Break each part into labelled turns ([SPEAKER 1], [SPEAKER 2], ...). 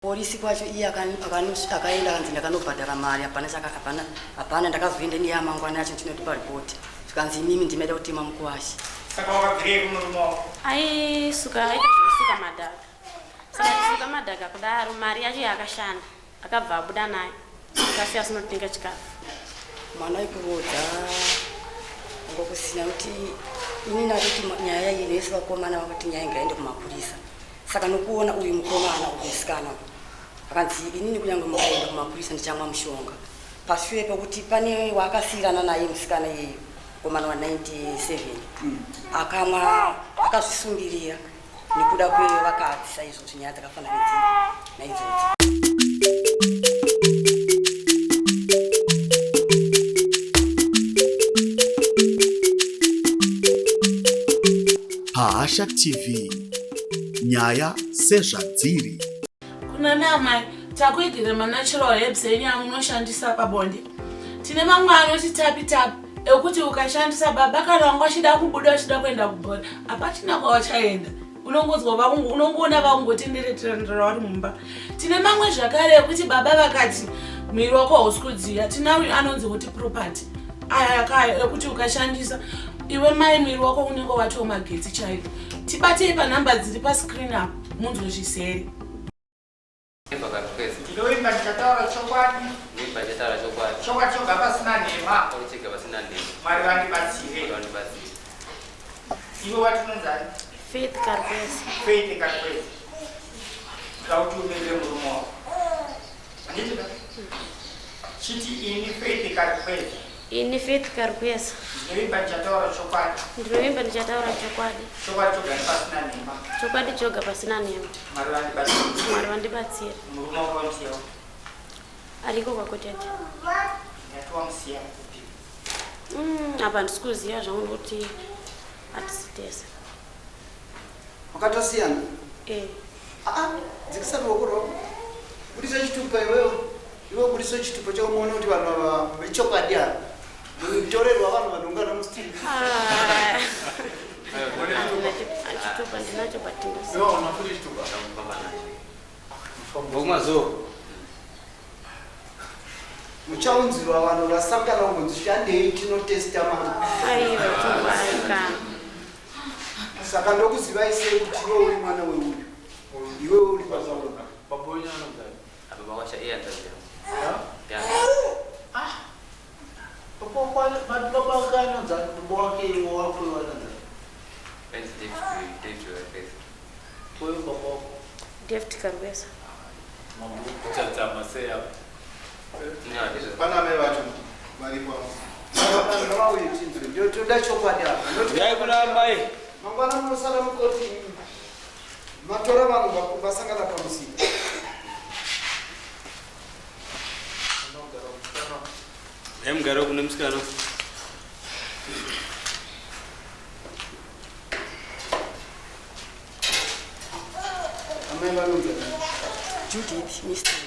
[SPEAKER 1] Polisi kwacho iye akaenda akanzi ndakanobhadhara mari hapana chaka hapana hapana ndakazoenda ini yamangwana yacho ndinotipa ripoti zvikanzi imimi ndimaida kutema mukuwashi.
[SPEAKER 2] Saka wakabvirei kumurume wako?
[SPEAKER 3] Aisuka aita zvekusuka madhaka. Saka achisuka madhaka kudaro mari yacho yaakashanda akabva abuda nayo akasiya asinotenga chikafu.
[SPEAKER 1] Mwana wekuroodza ngokusina kuti ini ndatoti nyaya iyi vese vakomana vakuti nyaya ngaende kumapurisa. Saka nokuona uyu mukomana uyu musikana uyu akanzi inini kunyange mukaenda kumapurisa ndichamwa mushonga pashure pekuti pane waakasiirana naye musikana iyeyu mukomana wa 97 akamwa akazvisungirira nekuda kwevakadzi saizvozvi nyaya dzakafanana naidzodzo.
[SPEAKER 4] Pahasha TV nyaya sezvadziri.
[SPEAKER 5] Kuna naamai takuigira manatural herbs enyu amunoshandisa pabonde. Tine mamwe anoti tapi tapi ekuti ukashandisa baba kana wanga uchida kubuda uchida kuenda kubhora hapachina kwawachaenda unongonzwa vakungu unongoona vakungotendereterandera vari mumba. Tine mamwe zvakare ekuti baba vakati mwiri wako hausi kudziya tina uyu anonzi kuti property aya akaya ekuti ukashandisa iwe mai mwiri wako unenge watoo magetsi chaiwo Tibatei panhamba dziri pascreen apo munzwe zvizere.
[SPEAKER 2] Ndinoimba ndichataura chokwadi.
[SPEAKER 6] Ndinoimba ndichataura chokwadi.
[SPEAKER 2] Chokwadi choga pasina nhema.
[SPEAKER 6] Chokwadi chega pasina nhema.
[SPEAKER 2] Mwari vandibatsire.
[SPEAKER 6] Mwari vandibatsire.
[SPEAKER 2] Iwe watinonzani?
[SPEAKER 3] Faith Karkwezi.
[SPEAKER 2] Faith Karkwezi. Ndauti umirire murume wako. Handiti ka? Chiti ini Faith Karkwezi.
[SPEAKER 3] Ini Faith Karkwesa.
[SPEAKER 2] Ndinovimba ndichataura chokwadi.
[SPEAKER 3] Ndinovimba ndichataura chokwadi.
[SPEAKER 2] Chokwadi choga pasina nhema.
[SPEAKER 3] Chokwadi choga pasina nhema.
[SPEAKER 2] Mwari vandibatsira.
[SPEAKER 3] Mwari vandibatsira.
[SPEAKER 2] Murume wako wamusiya.
[SPEAKER 3] Ariko kwako tete.
[SPEAKER 2] Ndati wamusiya kupi?
[SPEAKER 3] Apa handisi kuziva zvangu nokuti hatisi tese.
[SPEAKER 7] Wakatosiyana?
[SPEAKER 3] Eh.
[SPEAKER 7] Ah, dzikisa ruoko rwako. Budisa chitupa iwewe. Iwe budisa chitupa chako muone kuti vanhu ava vechokwadi ava. Mutorerwa vanhu vanongana mustreet.
[SPEAKER 3] Ah. Chitupa ndinacho but ndinasi.
[SPEAKER 8] Iwe una futi chitupa?
[SPEAKER 6] Vokumazuva.
[SPEAKER 7] Muchaunzirwa vanhu vasangana kunzi shandei tinotesta mama.
[SPEAKER 3] Aiwa chokwadi kana.
[SPEAKER 7] Saka ndokuzivai sei kuti iwe uri mwana weuyu? Iwe uri baba weuyu.
[SPEAKER 8] Baba wenyu anonzani?
[SPEAKER 6] Baba washa iye hanzvadzi yangu.
[SPEAKER 8] Ha?
[SPEAKER 6] Ya.
[SPEAKER 8] Ah. Baba wako baba wake anonzani? Baba wake iwe wako iwe anonzani?
[SPEAKER 6] Benzi David David Wekesa.
[SPEAKER 8] Wewe baba wako.
[SPEAKER 3] David Karwesa.
[SPEAKER 8] Kutsadzama sei apa?
[SPEAKER 9] Pana amai vacho varipo avo.
[SPEAKER 7] Ngavauye tinzwe. Ndio toda chokwadi apa. Noti
[SPEAKER 6] Uyai kuna amai.
[SPEAKER 7] Mangwana munosara mukoti matora vanhu vasangana pamusika.
[SPEAKER 6] Uyai mugare kune musikana.
[SPEAKER 7] Amai vanonzi ani?
[SPEAKER 1] Judith Miston.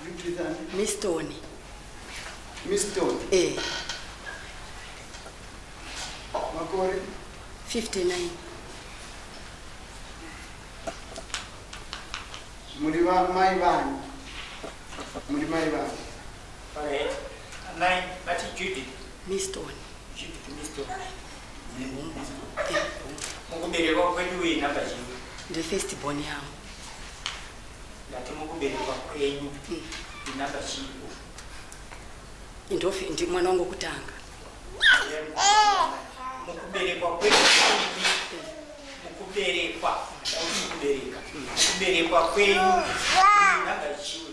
[SPEAKER 7] Judith ani?
[SPEAKER 1] Miston.
[SPEAKER 7] Miston.
[SPEAKER 1] Eh.
[SPEAKER 7] Makore?
[SPEAKER 1] 59.
[SPEAKER 7] Muri va mai vani? Muri mai vani?
[SPEAKER 2] Alright. Amai, vati Judith.
[SPEAKER 1] Miston.
[SPEAKER 2] Judith Miston. Mukuberekwa kwedu uye namba chii?
[SPEAKER 1] Ndefirst born yangu.
[SPEAKER 2] Ndati mukuberekwa kwenyu inamba chii?
[SPEAKER 1] Ndofi ndi mwana wangu wekutanga.
[SPEAKER 2] Mukuberekwa kwenyu mukuberekwa mukubereka mukuberekwa kwenyu namba chii?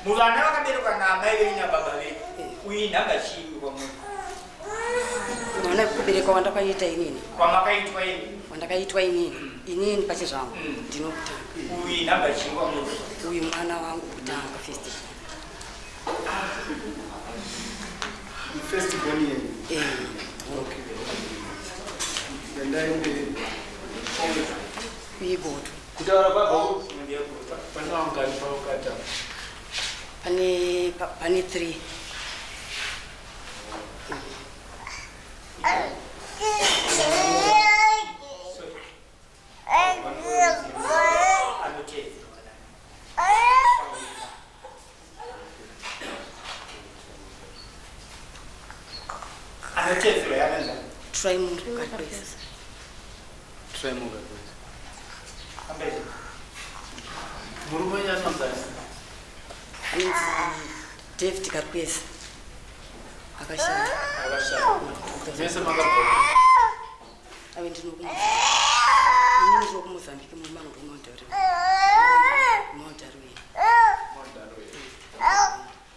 [SPEAKER 2] Muvana vakaberekwa naamai venyu nababa venyu uyu inhamba chii kwamuri?
[SPEAKER 1] Mwana kuberekwa wandakaita inini.
[SPEAKER 2] Kwamakaitwa ini.
[SPEAKER 1] Wandakaitwa inini. Inini pache zvangu ndinokutanga.
[SPEAKER 2] Uyu inhamba chii kwamuri?
[SPEAKER 1] Uyu mwana wangu kutanga first.
[SPEAKER 7] First born yenyu.
[SPEAKER 1] Eh.
[SPEAKER 7] Okay. Endai mberi.
[SPEAKER 1] Kuigoto.
[SPEAKER 8] Kutaura baba pane vangani pavakata?
[SPEAKER 1] Pane pane 3.
[SPEAKER 2] Anonzi
[SPEAKER 1] Trymore Karikwesa.
[SPEAKER 6] Trymore Karikwesa.
[SPEAKER 2] Ambezi.
[SPEAKER 8] Murume wenyu anonzi ani?
[SPEAKER 1] Anonzi David Karikwesa. Akashaya.
[SPEAKER 8] Akashaya. Mese makabva.
[SPEAKER 1] Ave ndinokumuzambiki. Ini ndinokumuzambiki murume angu ndinoMount Mount Darwin.
[SPEAKER 8] Mount Darwin.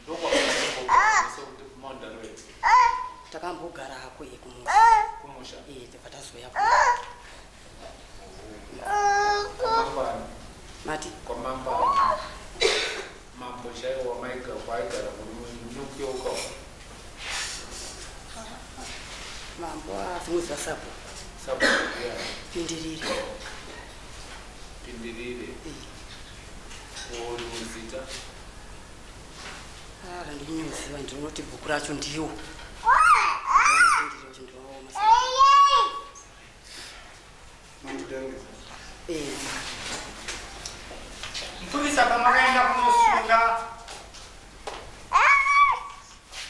[SPEAKER 8] Ndokwamese kuti Mount Darwin.
[SPEAKER 1] Takambogara hako iye kumusha.
[SPEAKER 8] Kumusha.
[SPEAKER 1] Eh, tobva tazoya.
[SPEAKER 8] Kwamambani.
[SPEAKER 1] Mati.
[SPEAKER 8] Kwamambani. Mambo chaiwo wamaiga kwaaigara murume wenyu munokuyeukawo.
[SPEAKER 1] Mambo azunguziva sapo.
[SPEAKER 8] Sapo yeah.
[SPEAKER 1] Pindirire.
[SPEAKER 8] Pindirire. Uri muzita.
[SPEAKER 1] Ah, randinoziva ndinoti bhuku racho ndiwo. Pindirire wacho ndiwaoma.
[SPEAKER 7] Mount Darwin.
[SPEAKER 1] Eh.
[SPEAKER 2] Mupurisa pamakaenda kunosunga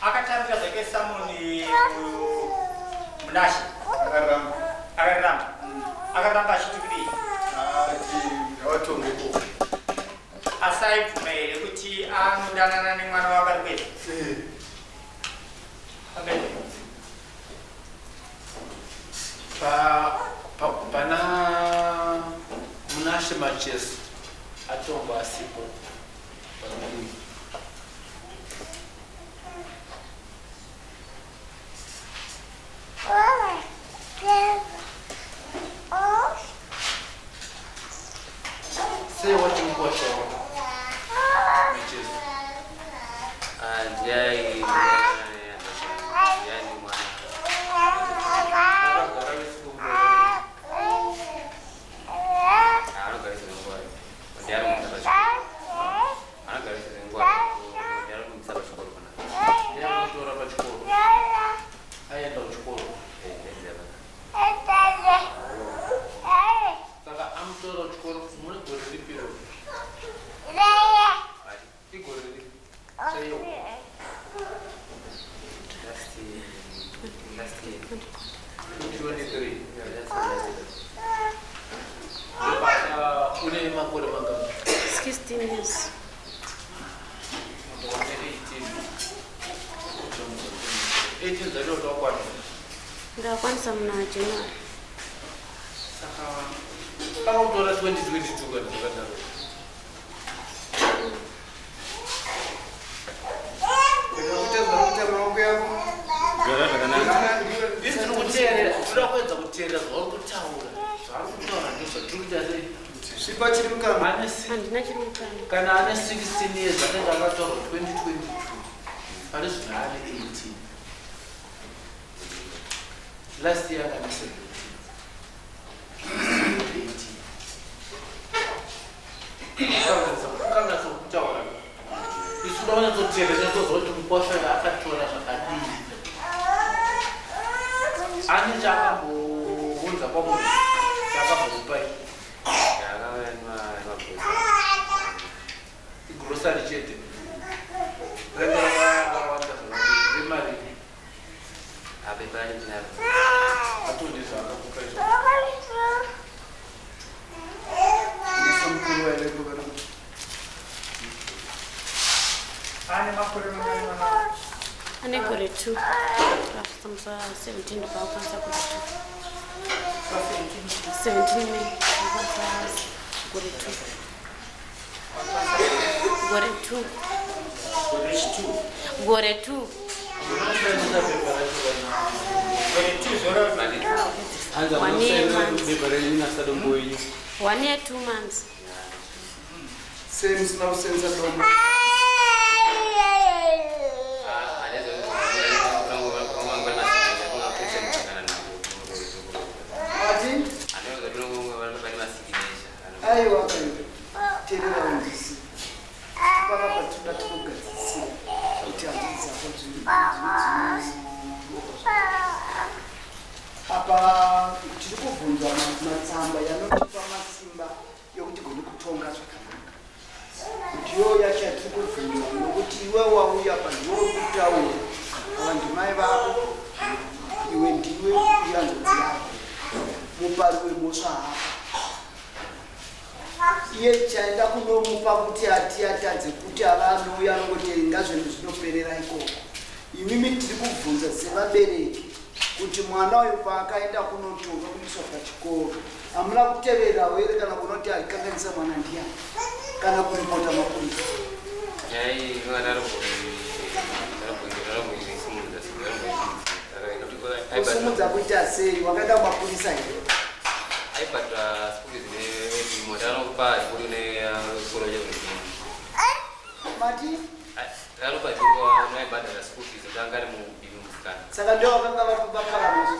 [SPEAKER 2] akatambira zvake samoni Munashe.
[SPEAKER 9] Akaramba.
[SPEAKER 2] Akaramba. Akaramba achiti kudii?
[SPEAKER 9] Ati ngavatongeko.
[SPEAKER 2] Asi aibvuma here kuti anodanana nemwana waKarikwesa?
[SPEAKER 9] Eh.
[SPEAKER 2] Ambezi.
[SPEAKER 8] Pana Munashe Macheso atongwa asipo pamudii. Sei wati mukwasha wako Macheso?
[SPEAKER 6] Ndiyai ndiyani mwana.
[SPEAKER 8] Vakagara vese kumba.
[SPEAKER 6] Anogarisa nenguva. Ndiyari mumisa pachikoro. Anogarisa nenguva. Ndiyari mumisa pachikoro pana.
[SPEAKER 8] Ndiye akamutora pachikoro. Aenda kuchikoro.
[SPEAKER 6] Eh, ndaiziva pana.
[SPEAKER 8] Saka amutora kuchikoro mune gore ripi iro? Igore ripi? Chaiwo.
[SPEAKER 6] Last year.
[SPEAKER 8] 2023.
[SPEAKER 6] Yeah, that's last year.
[SPEAKER 8] Ndopaka une makore mangani?
[SPEAKER 3] 16 years.
[SPEAKER 8] Mambo wane 18. 18 dzacho utawakwanisa.
[SPEAKER 3] Ndakakwanisa muna January.
[SPEAKER 8] Saka akakutora 2022 kana zvakadaro.
[SPEAKER 7] Ndikakuita zvakuita maoko yako.
[SPEAKER 6] Gara zvakanaka.
[SPEAKER 8] Isi tiri kuteerera, tinoda kuedza kuteerera zvauri kutaura. Zvaari kutaura ndizvo tiri kuita sei?
[SPEAKER 7] Svipa chiri mukanwa.
[SPEAKER 3] Handina chiri mukanwa.
[SPEAKER 8] Kana ane 16 years anenge akatorwa 2022. Pane zvino ane 18. Last year anga ane 17. 18. Ukanatso kutaura. Isu toda kunyatsoteerera nyatsoziva kuti mukwasha uyu akatora zvakadii. Ane chaakambounza kwamuri chaakambokupai.
[SPEAKER 6] Akauya nemagosa.
[SPEAKER 8] Igrocery chete. Ranga rakawanda zvakadii. Remari.
[SPEAKER 6] Apepa ndinaro.
[SPEAKER 8] Atoni zvaakakupa izvo.
[SPEAKER 7] Ndisa mukuru waireko vari kuti.
[SPEAKER 2] Ane makore mangani mwana?
[SPEAKER 3] Ane gore 2. Akasvitsa musi wa 17 ndopakakwanisa gore 2. 17 May ndakwanisa gore 2. Gore 2.
[SPEAKER 8] Gore
[SPEAKER 3] Gore 2.
[SPEAKER 8] Unoshandisa pepa racho kana.
[SPEAKER 2] Gore 2 zvoreva
[SPEAKER 6] Hanzi
[SPEAKER 3] One year
[SPEAKER 6] munosaina
[SPEAKER 3] months.
[SPEAKER 6] bepa renyu nasadombo wenyu.
[SPEAKER 3] 1 year 2 months.
[SPEAKER 7] Sei musina kusenza dombo? Ati? Aiwa kaiwe. Teerera unzwisise. Panapa tinoda tikugadzisira kuti hanzvadzi dzako apa tiri kubvunzwa matsamba yanotipa masimba yokuti gone kutonga zvakanaka. Ndiyo yacho yatiri kubvunzwa nokuti iwe wauya pa ndiwe uri kutaura. Ava ndimai vako. Iwe ndiwe ihanzvadzi yako, mupari wemhosva hako. Iye chaenda kunomupa kuti ati atadze kuti ava anouya anongoti ngazvinhu zvinoperera ikoko. Imimi tiri kubvunza sevabereki kuti mwana uyu paakaenda kunotonga kuiswa pachikoro hamuna kuteverawo here kana kunoti aikanganisa mwana ndiyani kana kuripota mapurisa?
[SPEAKER 6] Nyaya iyi inonga
[SPEAKER 7] Kusumudza kuita sei? Wakaenda kumapurisa here?
[SPEAKER 6] Aibhadhara school fees nemoti anopa chikuru nechikoro chezvemutemo.
[SPEAKER 7] Mati?
[SPEAKER 6] Anopa chikuru aibhadhara school fees kuti anga ari mubibi musikana.
[SPEAKER 7] Saka ndo vakanga vari kubaparamazvo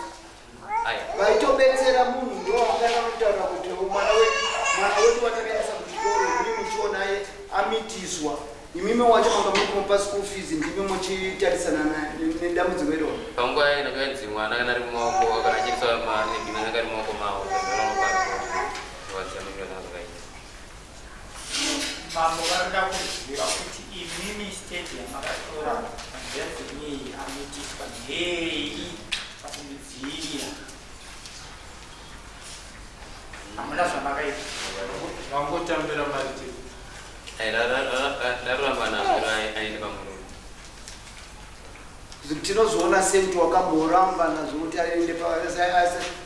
[SPEAKER 7] vaitobetsera munhu, ndo vakanga vanotaura kuti mwana wedu, mwana wedu watakaendesa kuchikoro, imi muchionaye amitiswa, imimi wacho manga muri kumupa school fees, ndimi muchitarisana nedambudziko iroro.
[SPEAKER 6] Panguva inakuyanzi mwana kana ari mumaoko kana achiiswa manebhimi anenge ari mumaoko mavo. Zvakaita.
[SPEAKER 2] Mambo, varikuda kuziva kuti imimi step yamakatora panzvenzeniyi amitiswa ndei pakumudzivirira? Hamuna zvamakaita?
[SPEAKER 8] Vangotambira mari chete.
[SPEAKER 6] Ndaruramba nazvo, aende pamurume.
[SPEAKER 7] Tinozviona sei kuti wakamboramba nazvo kuti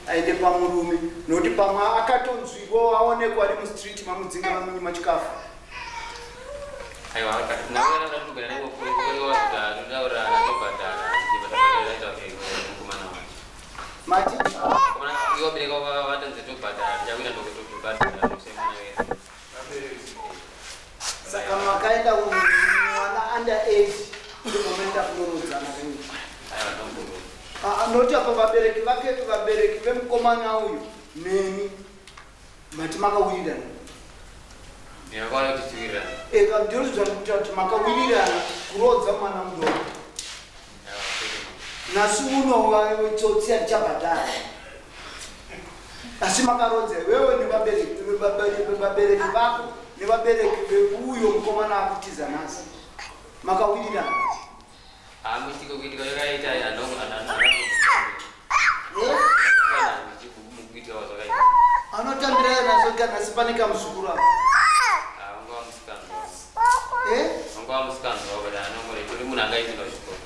[SPEAKER 7] aende pamurume? Nokuti pamwe akatonzwirwa aonekwa ari mustreet, mamudzinga, mamunyima chikafu.
[SPEAKER 6] Aiwa, nakutotaura tobhadhara, tichibhadhara mukomana wacho.
[SPEAKER 7] Mati?
[SPEAKER 6] Iwo bereka vatanzi tobhadhara, tichakuita ndokutobhadhara nokusemwana wedu.
[SPEAKER 7] Saka makaenda mwana under age, ndomamaenda kunorodzana venyu?
[SPEAKER 6] Aiwa, tomboro.
[SPEAKER 7] Ah, nokuti apa vabereki vake, vabereki vemukomana uyu nemi mati makawirirana.
[SPEAKER 6] Ndinakaona kuti tiwirirana.
[SPEAKER 7] Eka, ndiro zvandikuta kuti makawirirana kuroodza mwana mudoko.
[SPEAKER 6] Aiwa, kwete.
[SPEAKER 7] Nhasi uno tsotsi hatichabhadhara, asi makarodza iwewe nevabereki, vabereki vako nevabereki veuyo mukomana akutiza nhasi, makawirirana.
[SPEAKER 6] Muitiko kuitika yakaita mukuitika wazvakaita.
[SPEAKER 7] Anotambira naso nhasi pane kamuzukuru apa.
[SPEAKER 6] Ungava musikanzwa.
[SPEAKER 7] Eh?
[SPEAKER 6] Ungava musikanzwa, but anongori munhu angaitinda kuchikoro.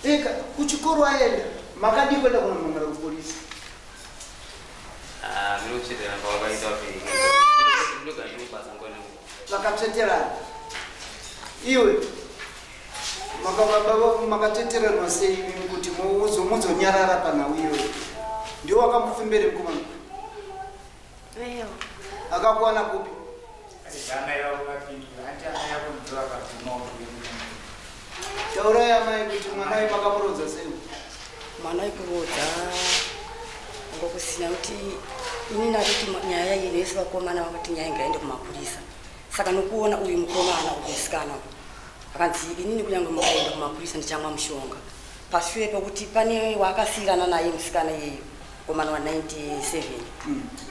[SPEAKER 7] Eka, kuchikoro aenda, makadii kuenda kunomamara kupolisi?
[SPEAKER 6] Miri kutsveterana kwavakaita, ndogara ndinobasa nguva nenguva.
[SPEAKER 7] Vakatsveterana iwe makatsveteranwa sei imimi kuti muzonyarara panhau iyoyo? Ndiwo wakamufembere mukomana?
[SPEAKER 3] Eyo.
[SPEAKER 7] Akakuwana kupi?
[SPEAKER 2] Amai vavo vapindura, anti amai vavo ndo vakabvuma kuti
[SPEAKER 7] Taurai amai, kuti mwana uyu makamurodza sei?
[SPEAKER 1] Mwana wekurodza ngokusina kuti ini ndatoti nyaya iyi nese vakomana vakuti nyaya ngaende kumapurisa. Saka nokuona uyu mukomana, uyu musikana uyu akanzi, "Inini kunyange mukaenda kumapurisa ndichamwa mushonga," pashure pekuti pane waakasiyirana naye musikana iyeyo, mukomana wa97,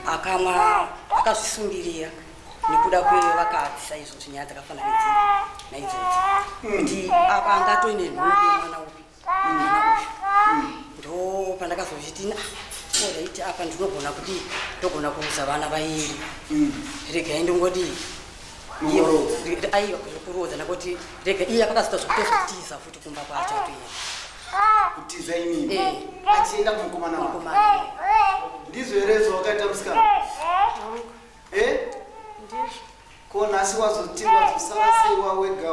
[SPEAKER 1] akamwa akazvisungirira nekuda kwevakadzi. Saizvozvo nyaya dzakafanana naidzodzi kuti apa angatoine nhumbu yemwana upi, mwana uyu. Ndo pandakazozviti, alright, apa ndinogona kudii? Ndogona kuuza vana vairi, regai ndingodii.
[SPEAKER 7] Muroodza.
[SPEAKER 1] Aiwa, kuroodza nakuti rega iye akakazoita zvekutozotiza futi kumba kwacho atoenda.
[SPEAKER 7] Kutiza imimi?
[SPEAKER 1] Eh.
[SPEAKER 7] Achienda kumukomana wako?
[SPEAKER 1] Mukomana.
[SPEAKER 7] Ndizvo here zvawakaita, musikana? E?
[SPEAKER 3] Ndizvo.
[SPEAKER 7] Ko nhasi wazoti wazosara sei wawega,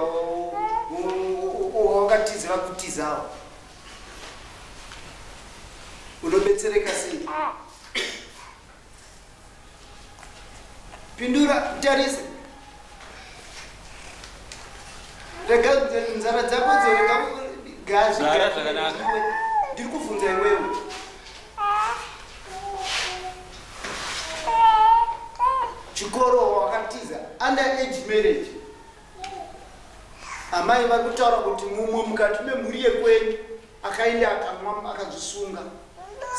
[SPEAKER 7] wakatizira kutizawo? Unobetsereka sei? Pindura, tarise, rega nzara dzako dzorega.
[SPEAKER 6] Gara zvakanaka.
[SPEAKER 7] Ndiri kubvunza iwewe. Chikoro wakatiza, under age marriage. Amai vari kutaura kuti mumwe mukati memhuri yekwenyu akaenda akamwa akazvisunga.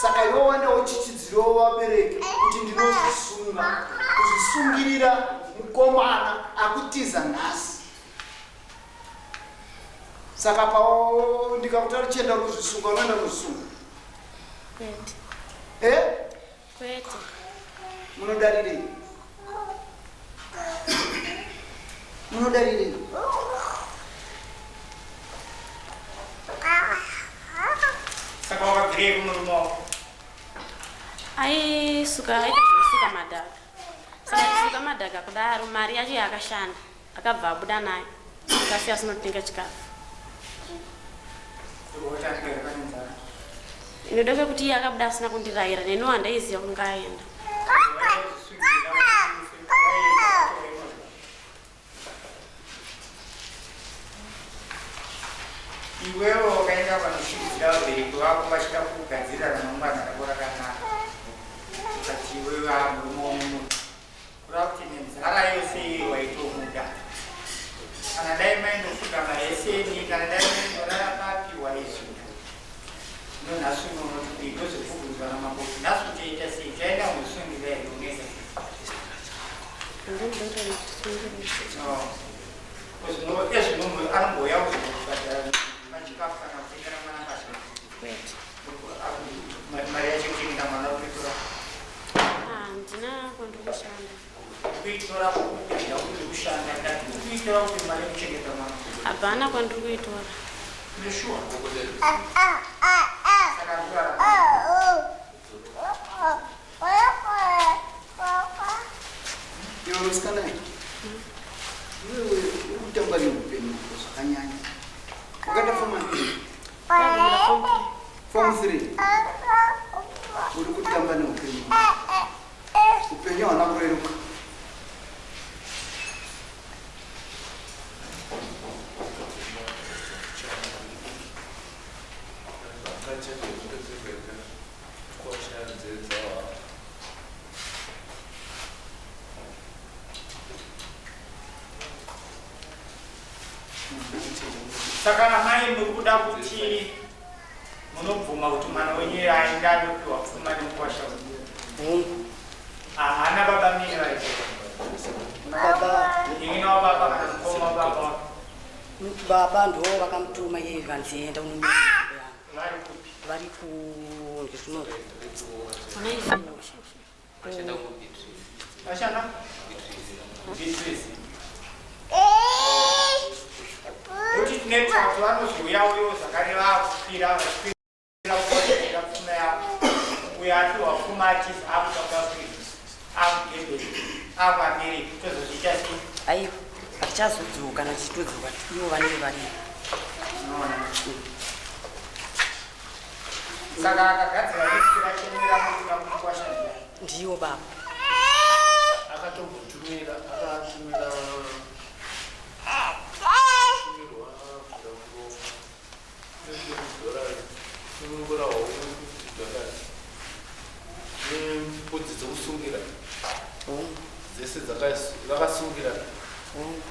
[SPEAKER 7] Saka iwe wanda uchichidzirawo vabereki kuti ndinozvisunga, kuzvisungirira mukomana akutiza nhasi. Saka pa ndikakutaura chienda kuzvisunga, unoenda kuzvisunga?
[SPEAKER 3] Kwete.
[SPEAKER 7] E?
[SPEAKER 3] Kwete.
[SPEAKER 7] Munodarirei? Munodarirei?
[SPEAKER 2] Saka wakabvirei kumurume wako?
[SPEAKER 3] Aisuka, aita zvekusuka madhaka. Saka achisuka madhaka kudaro, mari yacho yaakashanda akabva abuda nayo, akasiya asinotenga chikafu. Inoda kwekuti iye akabuda asina kundirayira, neniwo handaiziva kunge aenda.
[SPEAKER 2] Iwewe wakaenda panosvikidzira vabereki vako vachida kugadzirira ramangwana rako rakanaka, ukati iwewe murume womunhu, kureva kuti nenzara yose iye waitomuda. Kana dai maindofuga maeseni, kana dai maindorara papi, waizvida. Zvino nhasi uno unoti ndozokubvunzwa namambo kuti nhasi uchaita sei? Uchaenda unosungirira here? Unoita sei? Ezvino anombouya kuzobhadhara machikafu kana kutengera mwana mbatya?
[SPEAKER 3] Kwete.
[SPEAKER 2] Mari yacho kuchengeta mwana kuitora?
[SPEAKER 3] Handina kwandiri kushanda.
[SPEAKER 2] Kuitora kuda kuti kushanda, ndati kuitora kuti mari yekuchengeta mwana.
[SPEAKER 3] Hapana kwandiri kuitora.
[SPEAKER 2] Ndishuwa? Saka kurarama.
[SPEAKER 7] Iwe musikana, iwewe uri kutamba neupenyu zvakanyanya. Wakaita form
[SPEAKER 3] Ndagumira form three.
[SPEAKER 7] Form 3. Uri kutamba neupenyu, upenyu hauna kureruka.
[SPEAKER 2] Saka amai, muri kuda kuti munobvuma kuti mwana wenyu aenda anopiwa pfuma nemukwasha?
[SPEAKER 1] Hongu.
[SPEAKER 2] Haana baba mine vaito?
[SPEAKER 1] Baba.
[SPEAKER 2] Inina wababa kana mukoma wababa?
[SPEAKER 1] Baba ndo vakamutuma iye, vanzi enda unomira nzvimbo yangu.
[SPEAKER 2] Vari kupi?
[SPEAKER 1] Vari ku ndizvino.
[SPEAKER 6] Vashanda kuBeatrice.
[SPEAKER 2] Vashanda Beatrice. Kuti tinetsa kuti vanozouyawo zvakare vakukwira, vachikwira kukwira pfuma yavo. Uyo apiwa pfuma achizi akuSouth Africa, akuDurban, akuAmerica, tozozviita sei?
[SPEAKER 1] Aiwa, hatichazodzoka. Kana tichitodzoka, ivo vanenge varipo.
[SPEAKER 2] Unoona? Saka akagadzira list rachemera mukuda mukwasha ndiani?
[SPEAKER 1] Ndiwo baba.
[SPEAKER 8] Akatombotumira, akatumira, tumirwa $50 $50 nembudzi dzekusungira.
[SPEAKER 1] Hongu.
[SPEAKER 8] Dzese dzakasungira.
[SPEAKER 1] Hongu,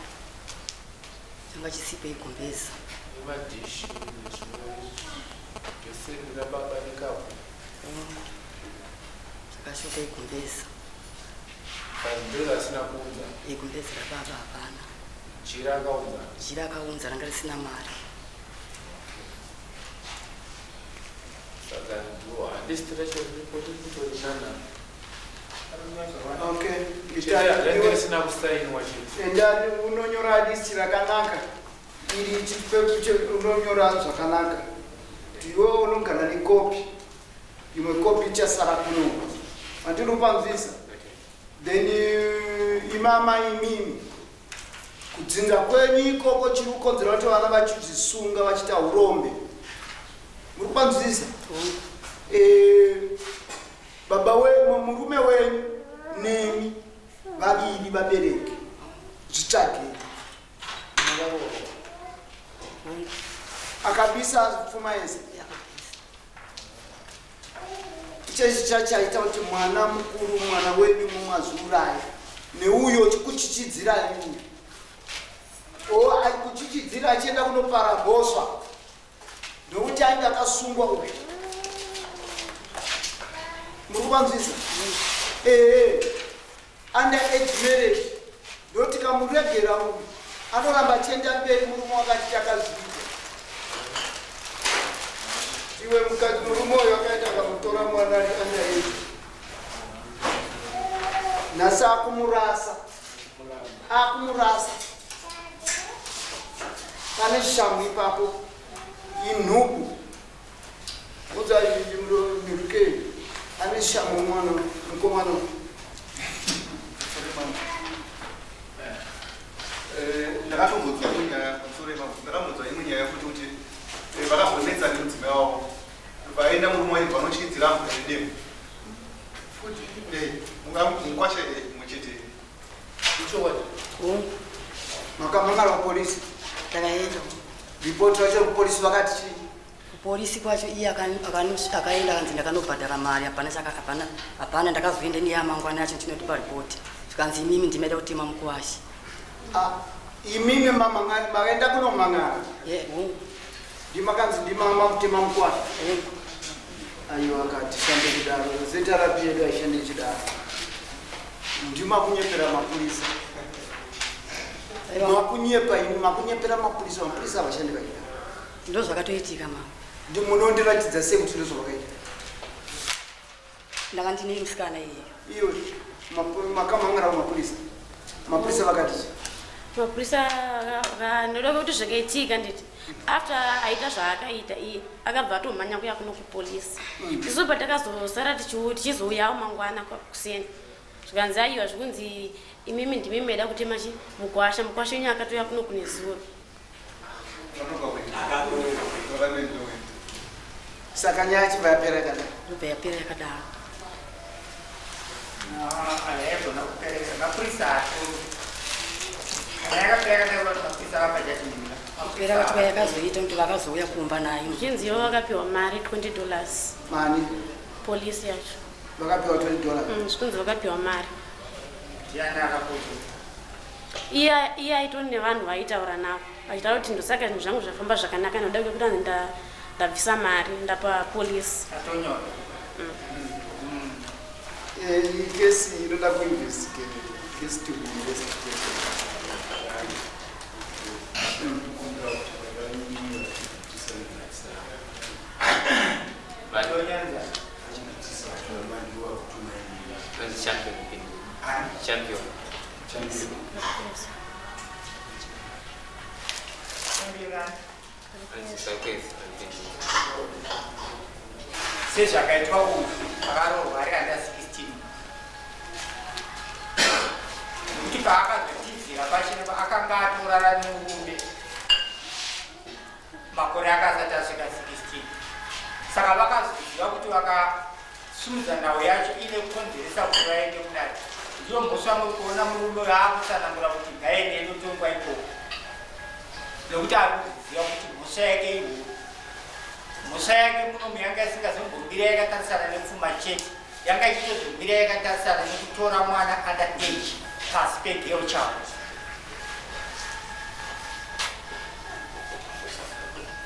[SPEAKER 1] changa chisipo igumbeza.
[SPEAKER 8] Nemadhishi nezvimwe, bheseni rababa nekapu.
[SPEAKER 1] Hongu, zvakashoka igumbeza.
[SPEAKER 8] Gumbeza asina kuunza?
[SPEAKER 1] Igumbeza rababa hapana.
[SPEAKER 8] Jira akaunza?
[SPEAKER 1] Jira akaunza, ranga risina mari.
[SPEAKER 8] Saka ndo list racho riripo, tikutorinana.
[SPEAKER 7] Okay.
[SPEAKER 8] Range risina kusainwa chete.
[SPEAKER 7] Enda unonyora list rakanaka iri, unonyora zvakanaka. Iwe unogara nekopi imwe, kopi ichasara kuno, handiri kupanzwisa? Then imama imimi, kudzinza kwenyu ikoko chiri kukonzera kuti vana vachizvisunga vachiita urombe, muri kupanzwisisa? Baba murume wenyu nemi vaviri vabereki, zvitsvagei. Akabisa pfuma yese. Ichechi chachaita kuti mwana mukuru, mwana wenyu mumwe azviuraya neuyo chikuchichidzirai uyu, o kuchichidzira achienda kunopara mhosva nokuti ainge akasungwa uyu. Muri kupanzwisa? Ehe, under age marriage. Ndoti kamuregera uyu anoramba achienda mberi. Murume wakati takazviita. Iwe mukadzi murume uyu akaita akamutora mwana ari under age. Nhasi akumurasa. Akumurasa. Pane shamhu ipapo. Inhubu. Udza mirukei. Ane shamhu mwana mukomana.
[SPEAKER 9] Ndakatombodzwa imwe nyaya pamusoro yemabhuku. Ndakambodzwa imwe nyaya futi kuti vakambonetsa nemudzimai wavo. Vaenda murume waibva vanotyidzira mvura nedemo. Futi mukwasha mumwe chete.
[SPEAKER 8] Ichokwadi.
[SPEAKER 7] Makamangara kupolisi.
[SPEAKER 1] Takaenda.
[SPEAKER 7] Ripoti racho kupolisi vakati chii?
[SPEAKER 1] Kupolisi kwacho iye akaenda akanzi ndakanobhadhara mari hapana chaka hapana hapana ndakazoenda neya mangwana yacho ndinotipa ripoti zvikanzi imimi ndimaida kutema mukuwashi.
[SPEAKER 7] Ah, imimi makaenda kunomangara. Ndimakanzi ndimama kutema mukwasha. Aiwa katishande kudaro. ZRP yedu haishande ichidaro. Ndima kunyepera mapurisa. Makunyepa imi makunyepera mapurisa, mapurisa havashandi vachidaro.
[SPEAKER 1] Ndo zvakatoitika mama.
[SPEAKER 7] Ndi munondiratidza sei kuti ndozvavakaita?
[SPEAKER 1] Ndanga ndine musikana iyeyo.
[SPEAKER 7] Iyo makamangara kumapurisa. Mapurisa vakati chii?
[SPEAKER 3] Mapurisa ndoda kuti zvakaitika nditi after aita zvaakaita iye akabva atomhanya kuya kuno kupolisi. Isu patakazosara tichizouyawo mangwana kuseni zvikanzi aiwa zvikunzi imimi ndimi maida kutema chi mukwasha, mukwasha wenyu akatouya kuno kune zuro.
[SPEAKER 7] Saka nyaya yacho yapera yakadaro.
[SPEAKER 1] Ndobva yapera yakadaro.
[SPEAKER 2] Haigona kupereka mapurisa atori. Kana yakapera yakadaro kuti mapurisa vapa judgment.
[SPEAKER 1] Kupera kwacho yakazoita kuti vakazouya kumba nayo.
[SPEAKER 3] Zvichinzi ivo vakapiwa mari $20.
[SPEAKER 7] Mani?
[SPEAKER 3] Polisi yacho.
[SPEAKER 7] Vakapiwa $20.
[SPEAKER 3] Zvikunzi vakapiwa mari.
[SPEAKER 2] Ndiani akakuti?
[SPEAKER 3] Iye aitori nevanhu vaitaura navo vachitaura kuti ndosaka zvinhu zvangu zvafamba zvakanaka noda kwekuti anzi ndabvisa mari ndapa polisi.
[SPEAKER 2] Atonyora.
[SPEAKER 7] Iyi kesi inoda kuinvestigate. Case to be investigated.
[SPEAKER 2] Tonyanza.
[SPEAKER 6] Champion. Champion.
[SPEAKER 2] Champion.
[SPEAKER 6] Sakwezi.
[SPEAKER 2] Sezvakaitwa uyu akarohwa ari under 16 nekuti paakazotizira pachino akanga atorara nemurume makore akasati asvika 16 saka vakazoziva kuti vakasimudza nhau yacho ine kukonzeresa kuti vaende kudare. Ndiyo mhosva muri kuona murume uyu aakutsanangura kuti ngaende inotongwa ikoko nekuti ari kuziva kuti mhosva yake ihuru. Mhosva yake munomu yanga isingazombomira yakatarisana nepfuma chete, yanga ichitozombira yakatarisana nekutora mwana under age pasi pegirl child.